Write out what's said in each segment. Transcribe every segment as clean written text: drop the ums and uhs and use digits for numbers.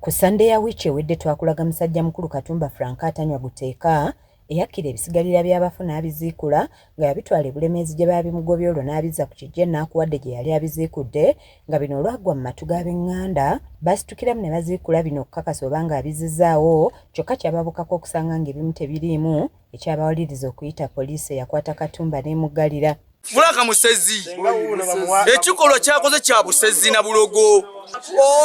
Ku Ssande ya wiiki ewedde twakulaga musajja mukulu Katumba Frank atanywa guteeka eyakkira ebisigalira by'abafu n'abiziikula nga yabitwala e Bulemeezi gye baabimugobye olwo n'abizza ku kiggya e Naakuwadde gye yali abiziikudde nga bino olwagwa mu matu g'ab'eŋŋanda baasitukiramu ne baziikula bino okukakasa oba ng'abizzizaawo kyokka kyababukako okusanga ng'ebimu tebiriimu ekyabawaliriza okuyita poliisi eyakwata Katumba n'emuggalira. Fulaka musezi, ekikolwa kyakoze kya busezi na bulogo.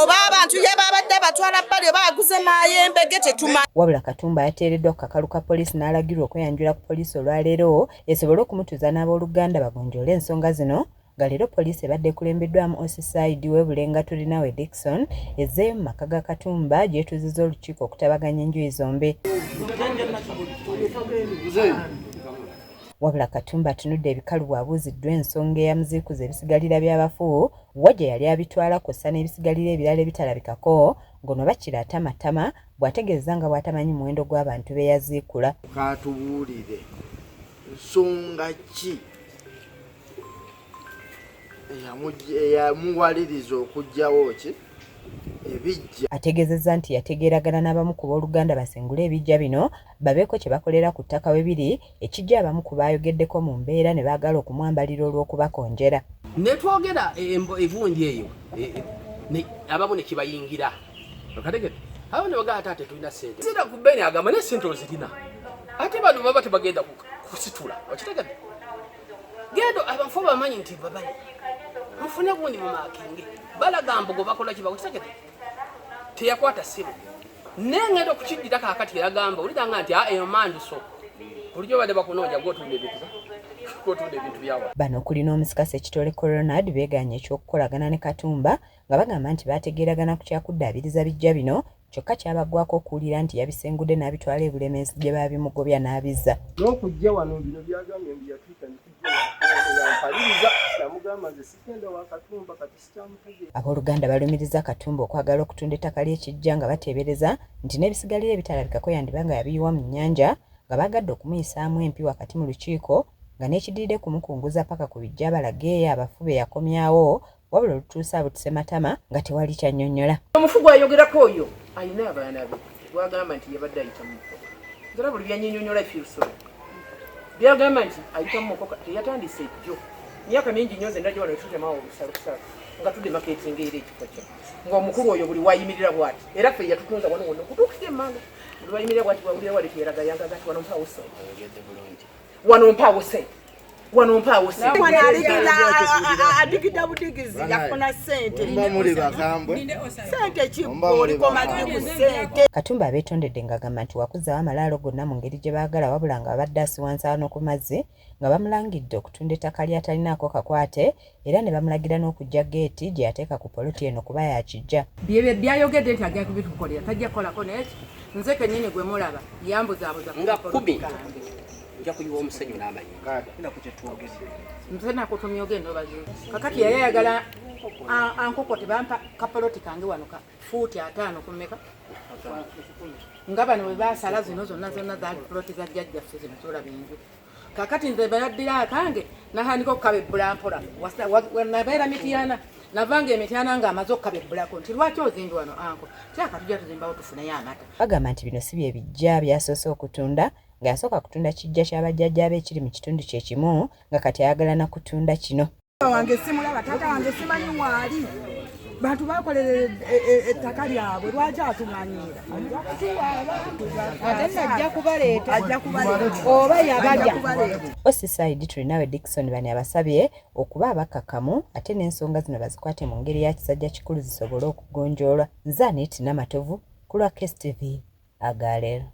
Oba abantu ye babadde batwala bbali oba aguze mayembe ge tetumanyi. Wabula Katumba yateereddwa ku kakalu ka poliisi n'alagirwa okweyanjula ku poliisi olwaleero esobole okumutuuza n'abooluganda bagonjoole ensonga zino nga leero poliisi ebadde ekulembeddwamu OC CID w'e Bulenga Turinawe Dickson ezzeeyo mu maka ga Katumba gy'etuuzizza olukiiko okutabaganya enjuyi zombi. Wabula Katumba atunudde ebikalu bw'abuuziddwa ensonga eyamuziikuza ebisigalira by'abafu wa gye yali abitwala kw'ossa n'ebisigalira ebirala ebitalabikako ng'ono bakira atamatama bw'ategeeza nga bw'atamanyi muwendo gw'abantu be yaziikula. Katubuulire nsonga ki eyamuwaliriza okuggyawo ki ebijja. Ategeezezza nti yategeeragana n'abamu ku booluganda basengule ebiggya bino babeeko kye bakolera ku ttaka we biri ekiggye abamu ku baayogeddeko mu mbeera ne baagala okumwambalira olw'okubakonjera. Ne twogera egundi eyo abamu ne kibayingira okategedde abamu ne bagamba ate tetulina ssente zira ku Beni agamba naye ssente ozirina ate bano baba tebagenda kusitula okitegedde gendo abafu bamanyi nti babali mufune gundi mumakinge balaga mbugo bakola ki bakukitegedde teyakwata simu naye ngenda okukiddira kakati yagamba oliranga nti eyo manduso bulijjo badde bakunoonya gwotunda ebintu gwotunda ebintu byawa. Bano okuli n'omusika Ssekitoleko Ronald beegaanye eky'okukolagana ne Katumba nga bagamba nti baategeeragana ku kyakuddaabiriza biggya bino kyokka kyabaggwaako okuwulira nti yabisengudde n'abitwala e Bulemeezi gye baabimugobya n'abizza. N'okujja wano bino byagambye mbu yatuyita ne tujja yampaliriza namugamba nze sigenda wa Katumba kati sikyamutegeera. Abooluganda balumiriza Katumba okwagala okutunda ettaka ly'ekiggya nga bateebereza nti n'ebisigalira ebitalabikako yandiba nga yabiyiwa mu nnyanja nga baagadde okumuyisaamu empi wakati mu lukiiko nga n'ekidiridde kumukunguza paka ku biggya abalageeyo abafu be yakomyawo wabula olutuuse abutuse matama nga tewali kyannyonnyola. Omufu gwayogerako oyo alina abaana be gwagamba nti yabadde ayita mu mukoka era buli byanyinyonyola feel sorry byagamba nti ayita mu mukoka teyatandise jjo myaka mingi nnyo nze ndajja wano tutemawo olusalusalo nga tudde maketinga era ekifo kyo ng'omukulu oyo buli wayimirira bwati era ffe yatutunza wano wonna okutuukira emmanga buli wayimirira bwati wawulira wali teyeragayanga gati wano mpawo sente wano mpawo sente wano mpaawo adigida budigizi yafuna sente muli bakambwe sente kikolimadi ku sente. Katumba abeetondedde ng'agamba nti wakuzaawo amalaalo gonna mu ngeri gye baagala wabula nga babadde asiwa nsaano ku mazzi nga bamulangidde okutunda ettaka ly'atalinaako kakwate era ne bamulagira n'okuggya geeti gye yateeka ku poloti eno kuba ya kiggya. Byebyo byayogedde nti agenda kubitukolera tajja kukolako naye nze kennyini gwe mulaba yambuzaabuza nga kumi nja kuyiwa omusenyu n'amayinja nze nakutumya ogenda obazuula kakati yali ayagala ankoko tebampa kapoloti kange wano ka fuuti 50 ku mmeka nga bano bwe baasala zino zonna zonna zaali poloti za jjajjaffe zino zolaba enju kakati nze bayaddira akange natandika okukabebbula mpola nabeera Mityana navanga emityana ng'amaze okukabebbulako nti lwaki ozimbi wano anko kyaka tujja tuzimbawo tufuneyo amata. Bagamba nti bino si bye biggya by'asoose okutunda nga yasooka kutunda kiggya kya bajjajjaabe ekiri mu kitundu kye kimu nga kati ayagala na kutunda kino. Wange simulaba taata wange simanyi waali bantu bakolerera ettaka lyabwe lwaki atumanyiira ate najja kubaleeta ajja kubaleeta oba yabalya. OC CID Turinawe Dickson bano abasabye okuba abakkakkamu ate n'ensonga zino bazikwate mu ngeri ya kisajja kikulu zisobole okugonjoolwa. Nze Annet Namatovu ku lwa KSTV agaleero.